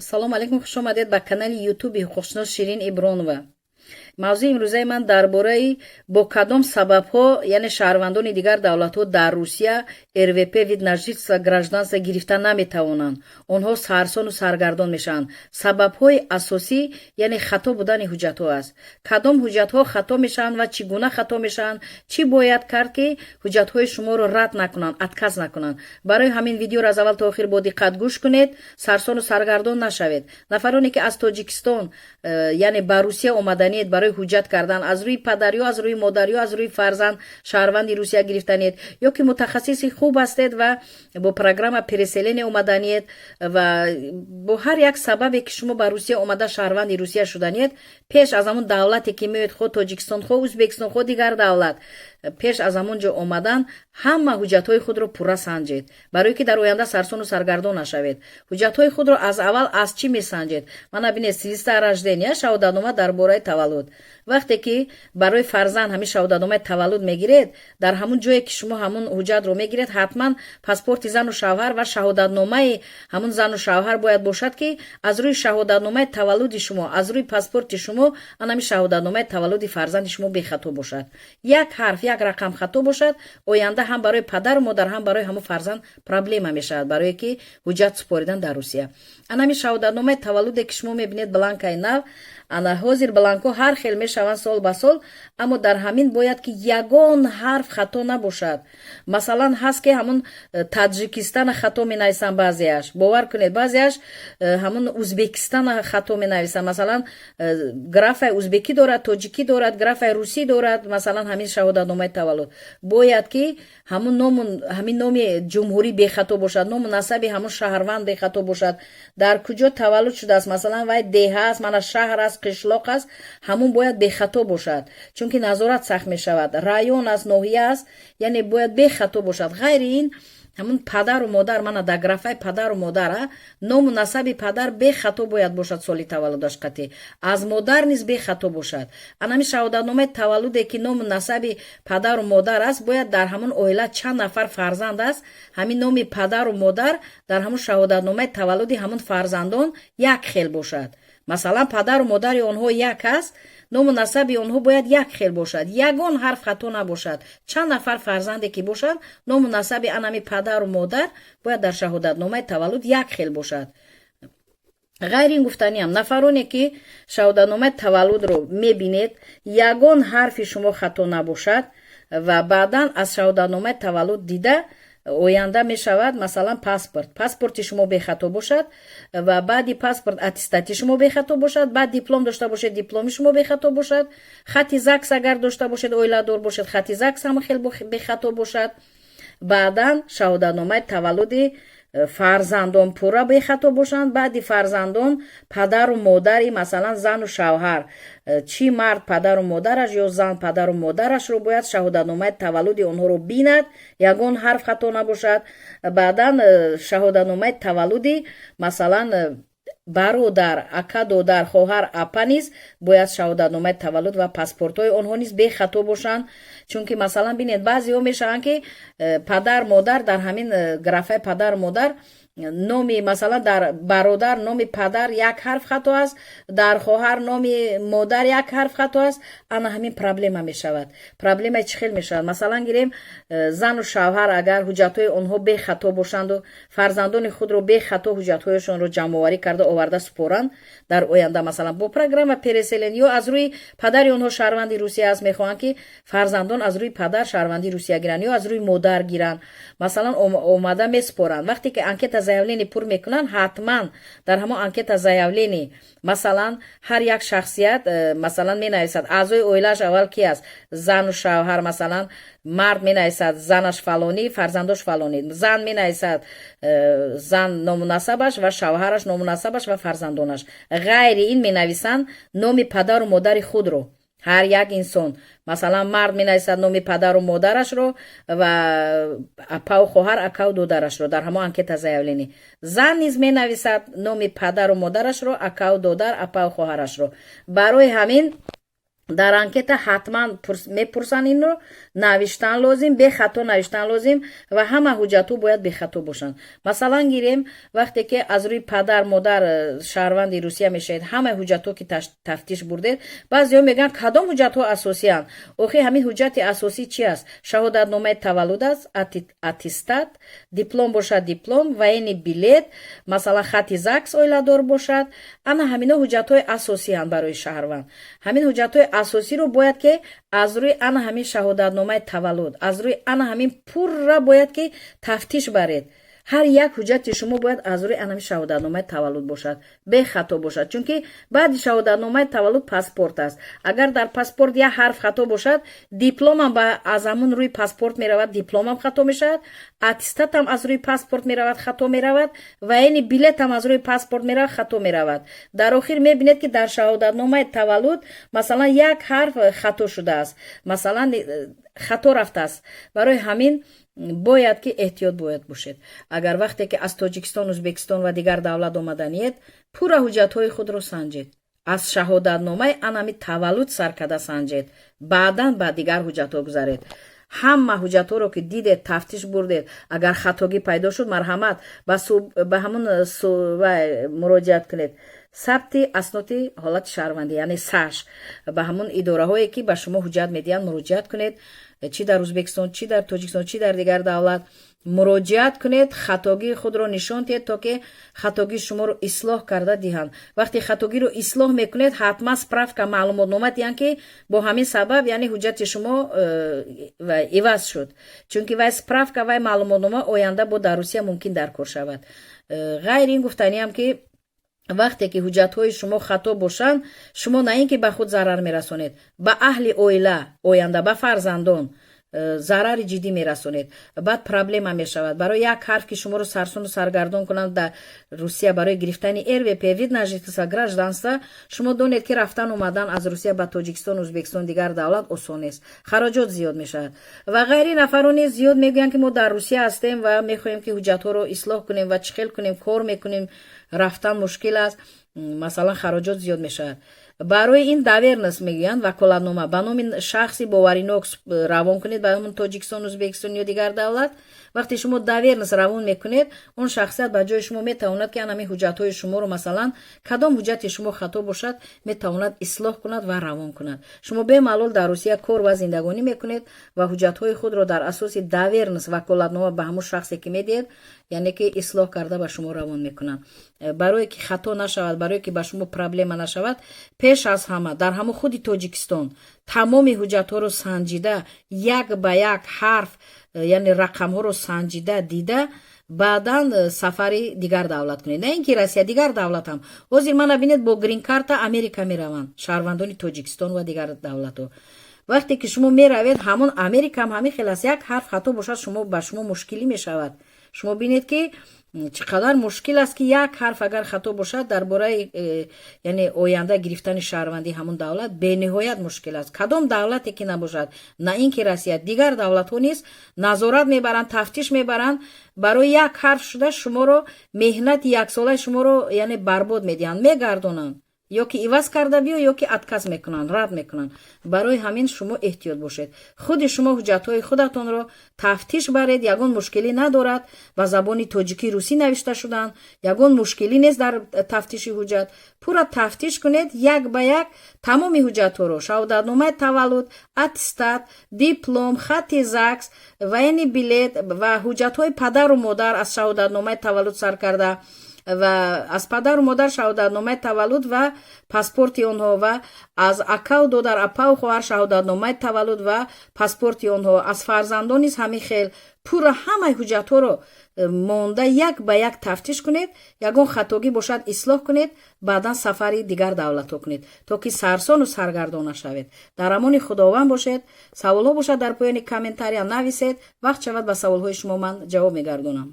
Салому алейкум, хуш омадед ба канали Ютуби ҳуқуқшинос Ширин Ибронова. Мавзӯи имрӯзаи ман дар бораи бо кадом сабабҳо, яъне шаҳрвандони дигар давлатҳо дар Русия РВП, вид на жительство, гражданство гирифта наметавонанд, онҳо сарсону саргардон мешаванд. Сабабҳои асосӣ, яъне хато будани ҳуҷҷатҳо аст. Кадом ҳуҷҷатҳо хато мешаванд ва чӣ гуна хато мешаванд, чӣ бояд кард, ки ҳуҷҷатҳои шуморо рад накунанд, отказ накунанд. Барои ҳамин видеоро аз аввал то охир бо диққат гӯш кунед, сарсону саргардон нашавед. Нафароне ки аз Тоҷикистон, яъне ба Русия омаданиед барои ҳуҷҷат кардан, аз рӯи падар ё аз рӯи модар ё аз рӯи фарзанд шаҳрванди Русия гирифтаниед, ё ки мутахассиси хуб ҳастед ва бо программа переселения омаданиед ва бо ҳар як сабабе ки шумо ба Русия омада, шаҳрванди Русия шуданиед, пеш аз ҳамун давлате ки меоед, хо Тоҷикистон, хо Ӯзбекистон, хо дигар давлат, пеш аз ҳамон ҷо омадан ҳама ҳуҷҷатҳои худро пурра санҷед, барое ки дар оянда сарсону саргардон нашавед. Ҳуҷҷатҳои худро аз аввал аз чӣ месанҷед? Мана бинед, свидетельство о рождения, шаҳодатнома дар бораи таваллуд. Вақте ки барои фарзанд ҳамин шаҳодатномаи таваллуд мегиред, дар ҳамун ҷое ки шумо ҳамун ҳуҷҷатро мегиред, ҳатман паспорти зану шавҳар ва шаҳодатномаи ҳамун зану шавҳар бояд бошад, ки аз рӯи шаҳодатномаи таваллуди шумо, аз рӯи паспорти шумо анами шаҳодатномаи таваллуди фарзанди шумо бехато бошад. Як ҳарф, як рақам хато бошад, оянда ҳам барои падару модар, ҳам барои ҳамун фарзанд проблема мешавад, барое ки ҳуҷҷат супоридан дар Русия. Анами шаҳодатномаи таваллуде ки шумо мебинед, бланкаи нав, ана ҳозир бланкҳо ҳар хел мешаванд сол ба сол, аммо дар ҳамин бояд ки ягон ҳарф хато набошад. Масалан, ҳаст ки ҳамун Таджикистана хато менависанд баъзеаш, бовар кунед, баъзеаш ҳамун Узбекистана хато менависанд. Масалан, графаи узбекӣ дорад, тоҷикӣ дорад, графаи русӣ дорад. Масалан, ҳамин шаҳодатномаи таваллуд бояд ки ҳамун ному, ҳамин номи ҷумҳурӣ бехато бошад, ному насаби ҳамун шаҳрванд бехато бошад, дар куҷо таваллуд шудааст, масалан, вай деҳа аст, мана шаҳр аст, қишлоқ аст, ҳамун бояд бехато бошад, чунки назорат сахт мешавад. Район аст, ноҳия аст, яъне бояд бехато бошад. Ғайри ин, ҳамун падару модар, мана дар графаи падару модар ному насаби падар бехато бояд бошад, соли таваллудаш қатъӣ, аз модар низ бехато бошад. Анами шаҳодатномаи таваллуде ки ному насаби падару модар аст, бояд дар ҳамун оила чанд нафар фарзанд аст, ҳамин номи падару модар дар ҳамун шаҳодатномаи таваллуди ҳамун фарзандон як хел бошад. Масалан, падару модари онҳо як аст, ному насаби онҳо бояд як хел бошад, ягон ҳарф хато набошад. Чанд нафар фарзанде ки бошад, ному насаби анами падару модар бояд дар шаҳодатномаи таваллуд як хел бошад. Ғайри ин, гуфтаниам, нафароне ки шаҳодатномаи таваллудро мебинед, ягон ҳарфи шумо хато набошад ва баъдан аз шаҳодатномаи таваллуд дида оянда мешавад, масалан, паспорт, паспорти шумо бехато бошад ва баъди паспорт аттестати шумо бехато бошад, баъд диплом дошта бошед, дипломи шумо бехато бошад, хати ЗАГС агар дошта бошед, оиладор бошед, хати ЗАГС ҳам хел бехато бошад. Баъдан шаҳодатномаи таваллуди фарзандон пурра бехато бошанд. Баъди фарзандон падару модари, масалан, зану шавҳар, чӣ мард падару модараш ё зан падару модарашро бояд шаҳодатномаи таваллуди онҳоро бинад, ягон ҳарф хато набошад. Баъдан шаҳодатномаи таваллуди, масалан, бародар, ака, додар, хоҳар, апа низ бояд шаҳодатномаи таваллуд ва паспортҳои онҳо низ бехато бошанд. Чунки, масалан, бинед, баъзеҳо мешаванд, ки падар, модар, дар ҳамин графаи падару модар номи, масалан, дар бародар номи падар як ҳарф хато аст, дар хоҳар номи модар як ҳарф хато аст. Ана ҳамин проблема мешавад. Проблемаи чӣ хел мешавад? Масалан, гирем, зану шавҳар агар ҳуҷҷатҳои онҳо бехато бошанду фарзандони худро бехато ҳуҷҷатҳояшонро ҷамъоварӣ карда оварда супоранд, дар оянда, масалан, бо программа переселения ё аз рӯи падари онҳо шаҳрванди Русия аст, мехоҳанд, ки фарзандон аз рӯи падар шаҳрванди Русия гиранд ё аз рӯи модар гиранд, масалан, омада месупоранд. Вақте ки анкета, заявление пур мекунанд, ҳатман дар ҳамон анкета, заявление, масалан, ҳар як шахсият масалан, менависад аъзои оилааш аввал ки аст, зану шавҳар. Масалан, мард менависад занаш фалонӣ, фарзандош фалонӣ, зан менависад зан ному насабаш ва шавҳараш ному насабаш ва фарзандонаш. Ғайри ин, менависанд номи падару модари худро ҳар як инсон. Масалан, мард менависад номи падару модарашро ва апаву хоҳар, акаву додарашро дар ҳамон анкета, заявление. Зан низ менависад номи падару модарашро, акаву додар, апаву хоҳарашро. Барои ҳамин дар анкета ҳатман мепурсанд инро: Навиштан лозим, бехато навиштан лозим ва ҳама ҳуҷҷатҳо бояд бехато бошанд. Масалан гирем, вақте ки аз рӯи падар модар шаҳрванди Русия мешавед, ҳамаи ҳуҷҷатҳо ки тафтиш бурдед, баъзеҳо мегӯянд, кадом ҳуҷҷатҳо асосиянд. Охи, ҳамин ҳуҷҷати асосӣ чи аст? Шаҳодатномаи таваллуд аст, аттестат, диплом бошад диплом, военный билет, масалан, хати ЗАГС, оиладор бошад. Ана ҳамино ҳуҷҷатҳои асосиянд барои шаҳрванд. Ҳамин ҳуҷҷатҳои асосиро бояд ки аз рӯи ана ҳамин шаҳодатномаи таваллуд, аз рӯи ана ҳамин пурра бояд ки тафтиш баред. Ҳар як ҳуҷҷати шумо бояд аз рӯи ана ҳамин шаҳодатномаи таваллуд бошад, бехато бошад, чунки баъди шаҳодатномаи таваллуд паспорт аст. Агар дар паспорт як ҳарф хато бошад, дипломам аз ҳамун рӯи паспорт меравад, дипломам хато мешавад, аттестатам аз рӯи паспорт меравад, хато меравад, военный билетам аз рӯи паспорт меравад, хато меравад. Дар охир мебинед, ки дар шаҳодатномаи таваллуд, масалан, як ҳарф хато шудааст, масалан, хато рафтааст. Барои ҳамин бояд ки эҳтиёт бояд бошед. Агар вақте ки аз Тоҷикистон, Ӯзбекистон ва дигар давлат омаданиед, пурра ҳуҷҷатҳои худро санҷед, аз шаҳодатномаи анами таваллуд сар карда санҷед, баъдан ба дигар ҳуҷҷатҳо гузаред. Ҳама ҳуҷҷатҳоро ки дидед, тафтиш бурдед, агар хатогӣ пайдо шуд, марҳамат, ба ҳамун муроҷиат кунед, сабти асноди ҳолати шаҳрвандӣ, яъне САШ, ба ҳамун идораҳое ки ба шумо ҳуҷҷат медиҳанд, муроҷиат кунед. Чӣ дар Ӯзбекистон, чӣ дар Тоҷикистон, чӣ дар дигар давлат муроҷиат кунед, хатогии худро нишон диҳед, то ки хатогии шуморо ислоҳ карда диҳанд. Вақте хатогиро ислоҳ мекунед, ҳатман справка, маълумотнома диҳанд, ки бо ҳамин сабаб, яъне, ҳуҷҷати шумо иваз шуд, чунки вай справка, вай маълумотнома оянда бо дар Русия мумкин дар кор шавад. Ғайр ин, гуфтаниам ки вақте ки ҳуҷҷатҳои шумо хато бошанд, шумо на ин ки ба худ зарар мерасонед, ба аҳли оила, оянда ба фарзандон зарари ҷиддӣ мерасонед. Баъд проблема мешавад. Барои як ҳарф ки шуморо сарсуну саргардон кунанд дар Русия барои гирифтани РВП, вид на жительство, гражданство, шумо донед, ки рафтан омадан аз Русия ба Тоҷикистон, Ӯзбекистон, дигар давлат осон нест, хароҷот зиёд мешавад ва ғайри. Нафароне зиёд мегӯянд, ки мо дар Русия ҳастем ва мехоҳем, ки ҳуҷҷатҳоро ислоҳ кунем ва чӣ хел кунем, кор мекунем, рафтан мушкил аст, масалан, хароҷот зиёд мешавад. Барои ин доверенность мегӯянд, ваколатнома ба номи шахси боваринок равон кунед ба ҳамон Тоҷикистон, Ӯзбекистон ё дигар давлат. Вақте шумо доверенность равон мекунед, он шахсият ба ҷои шумо метавонад, ки анами ҳуҷҷатҳои шуморо, масалан, кадом ҳуҷҷати шумо хато бошад, метавонад ислоҳ кунад ва равон кунад. Шумо бемалол дар Русия кор ва зиндагонӣ мекунед ва ҳуҷҷатҳои худро дар асоси доверенность, ваколатнома ба ҳамон шахсе ки медиҳед, яъне ки ислоҳ карда ба шумо равон мекунанд. Барое ки хато нашавад, барое ки ба шумо проблема нашавад, пеш аз ҳама дар ҳамон худи Тоҷикистон тамоми ҳуҷҷатҳоро санҷида, як ба як ҳарф, яъне рақамҳоро санҷида дида, баъдан сафари дигар давлат кунед. На ин ки Россия, дигар давлатам. Ҳозир мана бинед, бо грин-карта Америка мераванд шаҳрвандони Тоҷикистон ва дигар давлатҳо. Вақте ки шумо меравед, ҳамон Америкаам ҳамин хел аст. Як ҳарф хато бошад, шумо ба шумо мушкилӣ мешавад. Шумо бинед, ки чӣ қадар мушкил аст, ки як ҳарф агар хато бошад, дар бораи яъне оянда гирифтани шаҳрвандии ҳамон давлат бениҳоят мушкил аст. Кадом давлате ки набошад, на ин ки Россия, дигар давлатҳо низ назорат мебаранд, тафтиш мебаранд. Барои як ҳарф шуда шуморо, меҳнати яксолаи шуморо, яъне, барбод медиҳанд, мегардонанд, ё ки иваз карда биё, ё ки отказ мекунанд, рад мекунанд. Барои ҳамин шумо эҳтиёт бошед. Худи шумо ҳуҷҷатҳои худатонро тафтиш баред, ягон мушкилӣ надорад. Ба забони тоҷикӣ, русӣ навишта шуданд, ягон мушкилӣ нест дар тафтиши ҳуҷҷат. Пурра тафтиш кунед як ба як тамоми ҳуҷҷатҳоро: шаҳодатномаи таваллуд, аттестат, диплом, хати ЗАГС, военный билет ва ҳуҷҷатҳои падару модар, аз шаҳодатномаи таваллуд сар карда ва аз падару модар шаҳодатномаи таваллуд ва паспорти онҳо, ва аз акаву додар, апаву хоҳар шаҳодатномаи таваллуд ва паспорти онҳо, аз фарзандон низ ҳамин хел. Пурра ҳамаи ҳуҷҷатҳоро монда як ба як тафтиш кунед, ягон хатогӣ бошад, ислоҳ кунед, баъдан сафари дигар давлатҳо кунед, то ки сарсону саргардон нашавед. Дар амони Худованд бошед. Саволҳо бошад, дар поёни комментария нависед, вақт шавад, ба саволҳои шумо ман ҷавоб мегардонам.